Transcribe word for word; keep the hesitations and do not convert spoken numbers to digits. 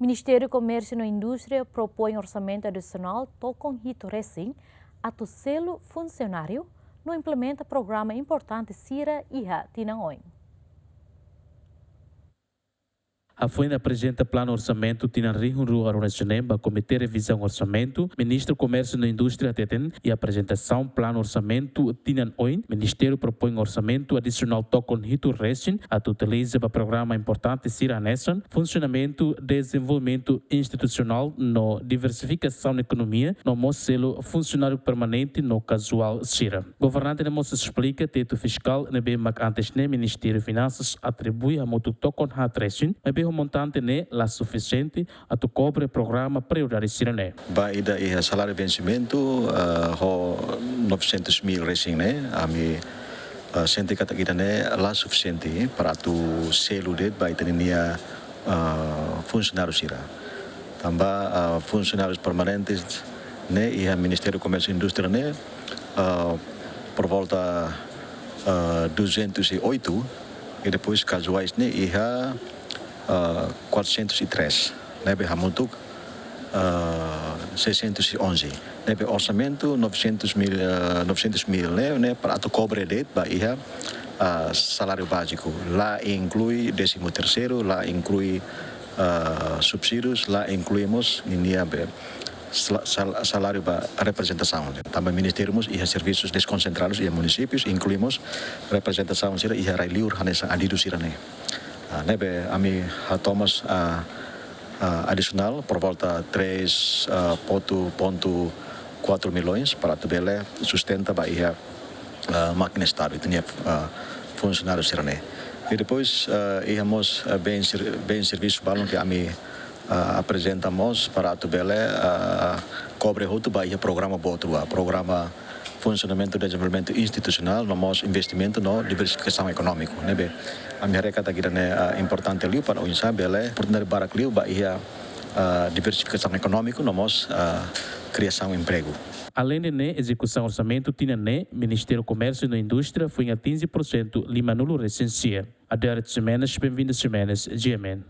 Ministériu Komérsiu no Indústria propoin orsamentu adisionál tokon hitu resin atu selu funsionáriu no implementa programa importante sira iha tinan oin. Hafoin aprezenta planu orsamentu tinan rihun rua ruanulu-resin-neen ba Komité Revizaun Orsamentu, Ministru Komérsiu no Indústria hateten, iha aprezentasaun planu orsamentu tinan oin, Ministériu propoin orsamentu adisionál tokon hitu resin atu utiliza ba programa importante sira hanesan funsionamentu, dezenvolvimentu institusionál no diversifikasaun ekonomia, no mós selu funsionáriu permanente no kazuál sira. Governante ne'e mós esplika tetu fiskál ne'ebé mak antes ne'e Ministériu Finansas atribui hamutuk tokon haat resin, maibé ho montante ne'e la sufisiente atu kobre programa prioridade sira-ne'e. Ba ida iha saláriu vensimentu, ah, ho novecentos mil resin ne'e, ami, ah, sente katak ida-ne'e la sufisiente para atu selu de'it ba ita-nia, ah, funsionáriu sira. Tanba, ah, funsionárius permanentes ne'e iha Ministériu Komérsiu Indústria ne'e, ah, por volta, ah, duzentos e oito, i depois kazuais ne'e iha, ah, quatrocentos e três, ne'ebé hamutuk, ah, seiscentos e onze. Ne'ebé orsamentu novecentos mil, ah, novecentos mil ne'e, ne'e para atu kobre de'it ba iha, ah, saláriu báziku. La inklui décimo terceiro, la inklui, ah, subsídius, la inklui mós ninia be sala-, sal-, saláriu ba reprezentasaun. Tanba ministériu mós iha servisus deskonsentradu iha munisípius, inklui mós reprezentasaun sira iha rai-liur hanesan adidu sira-ne'e. Ah, ne'ebé ami hato'o mós, ah, ah, adisionál por volta três, ah, ponto, ponto quatro milhões para atu bele sustenta ba iha, ah, mákina Estadu, ita-nia, ah, funsionáriu sira-ne'e. I depois, ah, iha mós, ah, bens, ser-, bens servisu balun ke ami, ah, aprezenta mós para atu bele, ah, kobre hotu ba iha programa boot rua, programa funsionamentu, dezenvolvimentu institusionál, no mós investimentu no diversifikasaun ekonómiku. Ne'ebé ami haree katak ida-ne'e, ah, importante liu para oinsá bele oportunidade barak liu ba iha, ah, diversifikasaun ekonómiku, no mós, ah, kriasaun empregu. Aleinde ne'e, ezekusaun orsamentu tinan ne'e, Ministériu Komérsiu no Indústria foin atinje porsentu limanulu resin sia. Adérito Ximenes, Benvinda Ximenes, G M N.